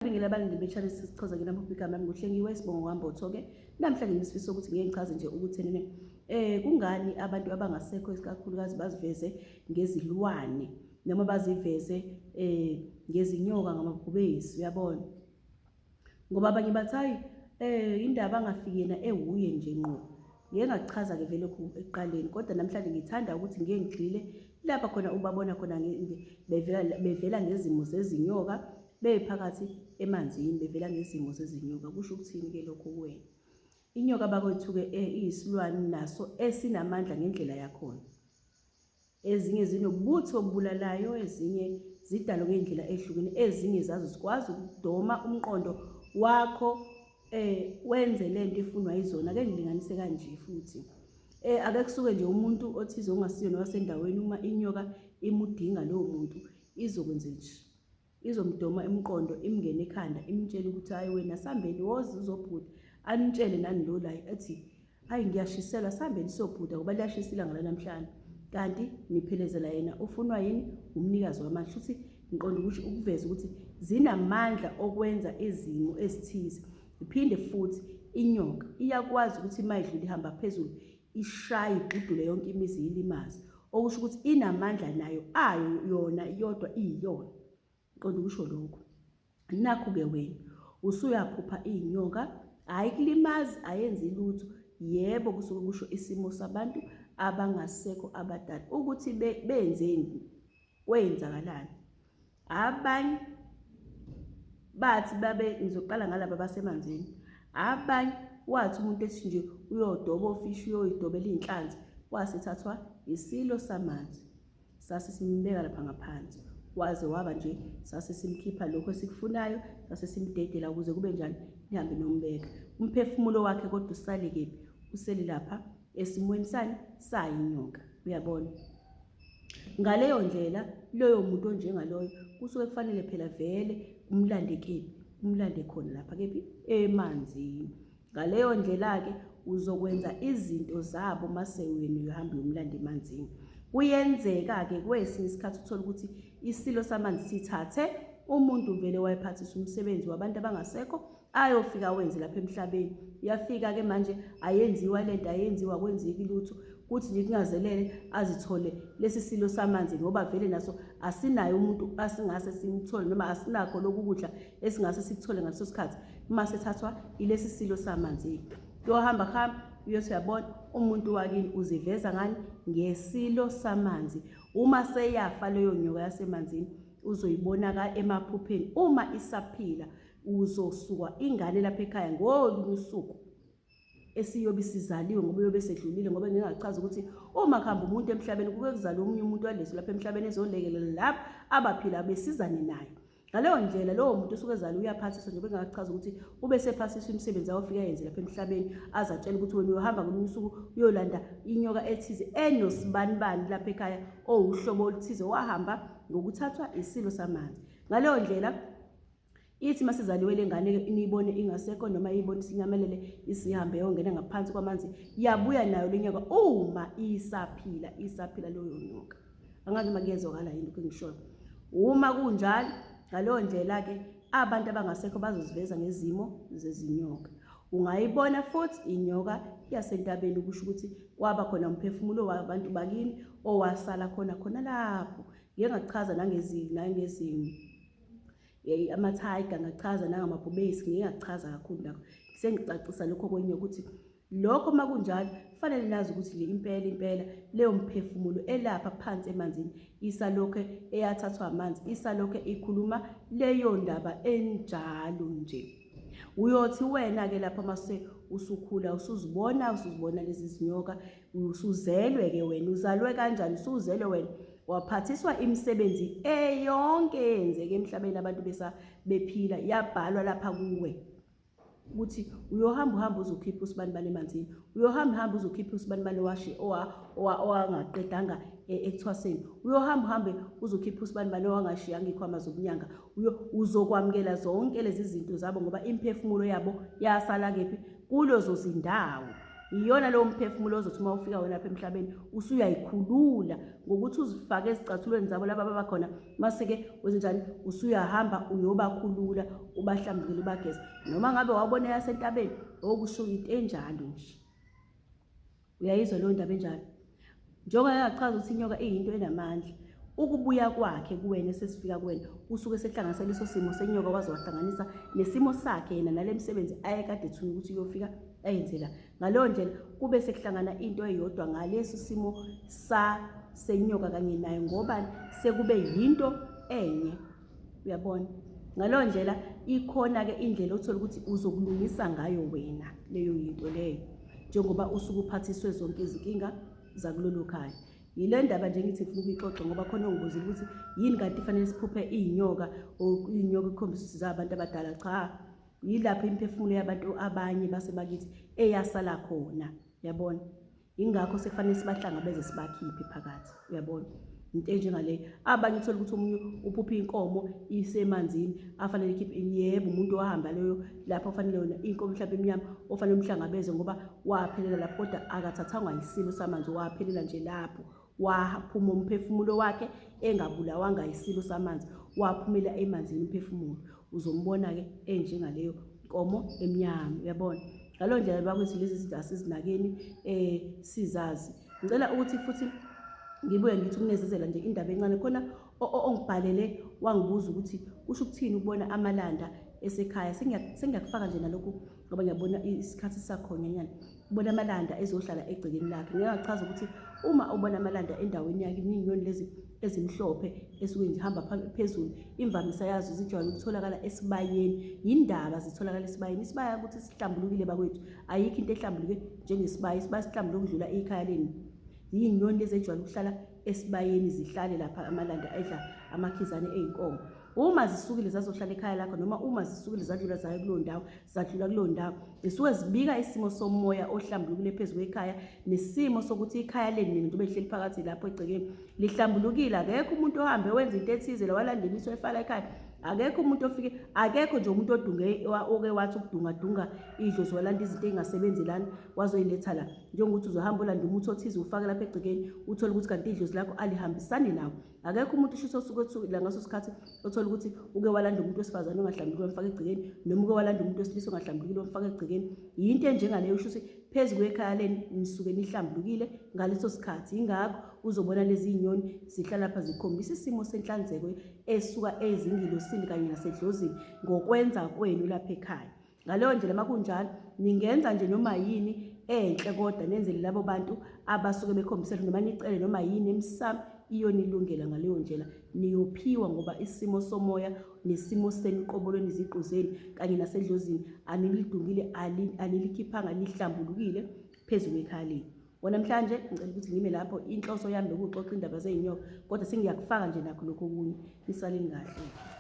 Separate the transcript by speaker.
Speaker 1: Ngibingelela abalindi be-channel sisichaza ke namhlanje igama lami nguHlengiwe Sibongo kwaMbotho-ke. Namhlanje ngisifiso ukuthi ngike ngichaze nje ukuthi nene kungani abantu abangasekho isikakhulukazi baziveze ngezilwane noma baziveze ngezinyoka ngamabhubesi uyabona. Ngoba abanye bathi hayi indaba angafiki yena ewuye nje ngqo. Ngike ngakuchaza-ke vele lokhu ekuqaleni kodwa namhlanje ngithanda ukuthi ngike ngigxile lapha khona ubabona khona bevela bevela ngezimo zezinyoka bephakathi emanzini bevela ngezimo zezinyoka. Kusho ukuthini-ke lokho kuwena? Inyoka bakwethu-ke iyisilwane naso esinamandla ngendlela yakhona. Ezinye zinobuthi obubulalayo, ezinye zidalwe ngey'ndlela ey'hlukene, ezinye zazo zikwazi ukudoma umqondo wakho wenze le nto efunwa yizona. Ake ngilinganise kanje futhi. Ake kusuke nje umuntu othize ongasiyona wasendaweni uma inyoka imudinga lowo muntu izokwenze nje. Izomdoma imiqondo imngene ekhanda imtshele ukuthi hayi wena sambeni woza uzobhuda anitshele nani lo la ethi hayi ngiyashiselwa sambeni siyobhuda ngoba liyashisa ilanga lanamhlanje kanti niphelezela yena ufunwa yini umnikazi wamandla futhi ngiqonda ukuthi ukuveza ukuthi zinamandla okwenza izimo ezithize iphinde futhi inyoka iyakwazi ukuthi uma idlula ihamba phezulu ishaye ibhudule yonke imizi ilimaze okusho ukuthi inamandla nayo ayo yona iyodwa iyiyona qonda ukusho lokho nakhu-ke wena usuyaphupha iy'nyoka hhayi kulimazi ayenzi lutho yebo kusuke kusho isimo sabantu abangasekho abadala ukuthi benzeni Kwenzakalani? Abanye bathi babe ngizoqala ngalaba basemanzini. Abanye wathi umuntu ethi nje uyodoba ofishi uyoyidobela iy'nhlanzi wasethathwa isilo samanzi sase simbeka lapha ngaphansi waze waba nje sase simkhipha lokho esikufunayo sase simdedela ukuze kube njani nihambe nombeka umphefumulo wakhe kodwa usale kephi usele lapha esimweni sani sayinyoka uyabona Ngaleyo ndlela loyo muntu onjengaloyo kusuke kufanele phela vele umlande kephi umlande khona lapha kephi emanzini ngaleyo ndlela-ke uzokwenza izinto zabo mase wena uyohamba uyomlanda emanzini kuyenzeka-ke kwesinye isikhathi uthole ukuthi isilo samanzi sithathe umuntu vele wayephathisa umsebenzi wabantu abangasekho ayofika wenze lapha emhlabeni uyafika-ke manje ayenziwa le nto ayenziwa kwenzeki lutho kuthi nje kungazelele azithole lesi silo samanzi ngoba vele naso asinaye umuntu asingase simthole noma asinakho lokhu kudla esingase sikuthole ngaleso sikhathi uma sethathwa ilesi silo samanzi kuyohamba hamba uyothi uyabona umuntu wakini uziveza ngani ngesilo samanzi uma seyafa leyo nyoka yasemanzini uzoyibona ka emaphupheni uma isaphila Uzosuka ingane lapha ekhaya ngolunye usuku esiyobe isizaliwe ngoba uyobe esedlulile ngoba ngingachaza ukuthi uma kuhamba umuntu emhlabeni kuke kuzalwe omunye umuntu waleso lapha emhlabeni ezolekelela lapha abaphila besizane naye ngaleyo ndlela lowo muntu osuke ezalwe uyaphathiswa njengoba engachaza ukuthi ube sephathiswa imisebenzi awofika yenze lapha emhlabeni aze atshele ukuthi wena uyohamba ngolunye usuku uyolanda inyoka ethize enosibanibani lapha ekhaya owuhlobo oluthize wahamba ngokuthathwa isilo samanzi ngaleyo ndlela Ithi masizaliwe le ngane niyibone ingasekho noma iyibone isinyamelele isihambe yongena ngaphansi kwamanzi yabuya nayo le nyoka uma isaphila isaphila leyo nyoka. Angazi uma kuyezwakala yini lokho engishoyo. Uma kunjalo ngaleyo ndlela-ke abantu abangasekho bazoziveza ngezimo zezinyoka. Ungayibona futhi inyoka yasentabeni kusho ukuthi kwaba khona umphefumulo wabantu bakini owasala khona khona lapho. Ngike ngachaza nangezi nangezi ama-tiger ngachaza nangamabhubesi ngike ngachaza kakhulu nakho sengicacisa lokho kwenye ukuthi lokho uma kunjalo kufanele nazi ukuthi nje impela impela leyo mphefumulo elapha phansi emanzini isalokhe eyathathwa amanzi isalokhe ikhuluma leyo ndaba enjalo nje uyothi wena-ke lapha mase usukhula usuzibona usuzibona lezi zinyoka Usuzelwe-ke wena, uzalwe kanjani? Usuzelwe wena waphathiswa imisebenzi eyonke eyenzeke emhlabeni abantu besa bephila yabhalwa lapha kuwe ukuthi uyohamba uhamba uzokhipha usibanibani emanzini uyohamba uhamba uzokhipha usibanibani owashi owangaqedanga e, ekuthwaseni uyohamba uhambe uzokhipha usibanibani owangashiyanga ikhwama zokunyanga uzokwamukela zonke lezi zinto zabo ngoba imphefumulo yabo yasala kephi kulezo zindawo. Iyona lowo mphefumulo ozothi uma ufika wena lapha emhlabeni usuyayikhulula ngokuthi uzifake ezicathulweni zabo laba ababakhona, mase-ke wenzenjani? Usuyahamba uyobakhulula, ubahlambulukele, ubageze. Noma ngabe wawubona eyasentabeni, okusho into enjalo nje. Uyayizwa leyo ndaba enjalo? Njengoba engachaza ukuthi inyoka iyinto enamandla, ukubuya kwakhe kuwena esesifika kuwena usuke esehlanganisa leso simo senyoka waze wahlanganisa nesimo sakhe yena nale misebenzi ayekade ethunywa ukuthi uyofika ayenze la. Ngaleyo ndlela kube sekuhlangana into eyodwa ngaleso simo sa senyoka kanye naye ngoba sekube yinto enye. Uyabona? Ngaleyo ndlela ikhona-ke indlela othola ukuthi uzokulungisa ngayo wena leyo yinto leyo njengoba usuke uphathiswe zonke izinkinga zakulolu khaya. Yile ndaba nje ngithi ngifuna ukuyixoxa ngoba khona ongibuzile ukuthi yini kanti ifanele siphuphe iy'nyoka or iy'nyoka ikhombisa ukuthi zabantu abadala. Cha, yilapho imiphefumulo yabantu abanye basebakithi eyasala khona, yabona. Yingakho sekufanele sibahlangabeze sibakhiphe phakathi, uyabona. Into enjengaleyo. Abanye uthole ukuthi omunye uphupha inkomo isemanzini afanele ikhiphe, yebo umuntu owahamba leyo lapho ofanele yona inkomo mhlawumbe emnyama ofanele umhlangabeze ngoba waphelela lapho kodwa akathathangwa yisilo samanzi waphelela nje lapho waphuma umphefumulo wakhe engabulawanga yisilo samanzi waphumela emanzini umphefumulo uzombona-ke enjengaleyo nkomo emnyama uyabona ngaleyo ndlela bakwethu lezi zinto asizinakeni um sizazi ngicela ukuthi futhi ngibuye ngithi ukunezezela nje indaba encane khona ongibhalele wangibuza ukuthi kusho ukuthini ukubona amalanda esekhaya sengiyakufaka nje nalokhu ngoba ngiyabona isikhathi sakhona nyana ubona amalanda ezohlala egcekeni lakhe ngeke achaze ukuthi uma ubona amalanda endaweni yakhe inyoni lezi ezimhlophe esuke zihamba phezulu imvamisa yazo zijwayele ukutholakala esibayeni yindaba zitholakala esibayeni isibaya ukuthi sihlambulukile bakwethu ayikho into ehlambuluke njengesibaya isibaya sihlambuluke ukudlula ikhaya lenu yinyoni lezi ejwayele ukuhlala esibayeni zihlale lapha amalanda edla amakhizane ey'nkomo Uma zisukile zazohlala ekhaya lakho noma uma zisukile zadlula zaya kuleyo ndawo, zadlula kuleyo ndawo, zisuke zibika isimo somoya ohlambulukile phezu kwekhaya nesimo sokuthi ikhaya lenu nina njengoba lihleli phakathi lapho egcekeni lihlambulukile. Akekho umuntu ohambe wenza into ethize la walanda imiso efala ekhaya. Akekho umuntu ofike, akekho nje umuntu odunge oke wathi ukudungadunga idlozi walanda izinto ey'ngasebenzi lana wazoyiletha la. Njengokuthi uzohamba ulanda umuthi othize ufake lapha egcekeni uthole ukuthi kanti idlozi lakho alihambisani nawo. Akekho umuntu ushisa osuke ethukile ngaso sikhathi othola ukuthi uke walanda umuntu wesifazane ongahlambulukile wamfaka egcekeni noma uke walanda umuntu wesilisa ongahlambulukile wamfaka egcekeni. Yinto enjengaleyo usho ukuthi phezu kwekhaya lenu nisuke nihlambulukile ngaleso sikhathi. Yingakho uzobona lezi zinyoni zihlala lapha zikhombisa isimo senhlanzeko esuka ezingilosini kanye nasedlozini ngokwenza kwenu lapha ekhaya. Ngaleyo ndlela uma kunjalo ningenza nje noma yini enhle kodwa nenzele labo bantu abasuke bekhombisela noma nicele noma yini emsamo iyonilungela ngaleyo ndlela niyophiwa ngoba isimo somoya nesimo senu qobo lwenu iziqu zenu kanye nasedlozini anilidungile anilikhiphanga lihlambulukile phezu kwekhaya lenu. Wanamhlanje ngicela ukuthi ngime lapho inhloso yami bekuxoxa indaba zey'nyoka kodwa sengiyakufaka nje nakho lokho okunye nisaleni kahle.